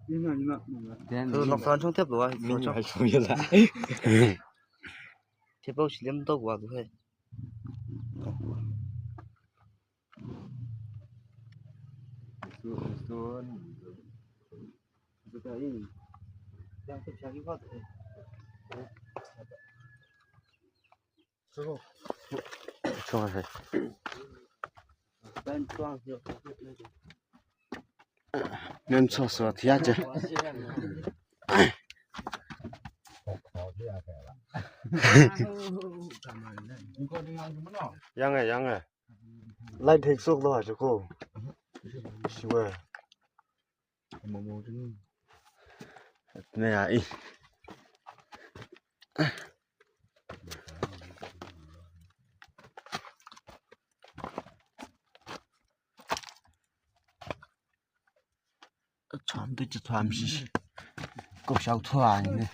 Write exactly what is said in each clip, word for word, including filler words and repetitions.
Ina, ina, ina. Lamsan chung tep lo, lamsan chung. Tep lo si lem tok wa tu he. Chuang he. Nem cho so thia che. Yang e, yang e. Lai thek sok lo ha chu ko. Siwa. Ne ya i. Chom tu chu thom si. Ko sau thua ni.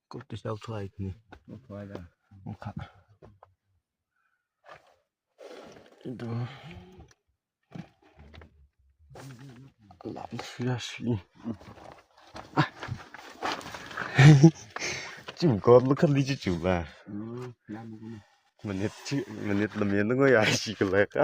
Ko tu sau thua ni. Ko thua da. Ko kha. Du. Lam sia si. Chim ko lu kha li chu chu ba. Manit chi, manit lam yan ngoi ai si ka la ka.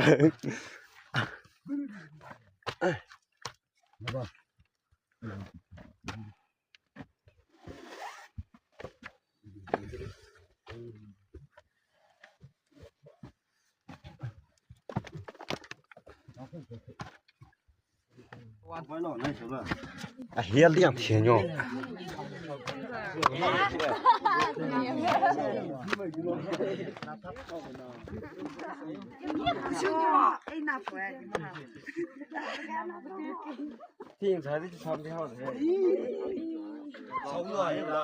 A hial diang thian yo. Ting sai di cham di hao de. Sau lo ai la.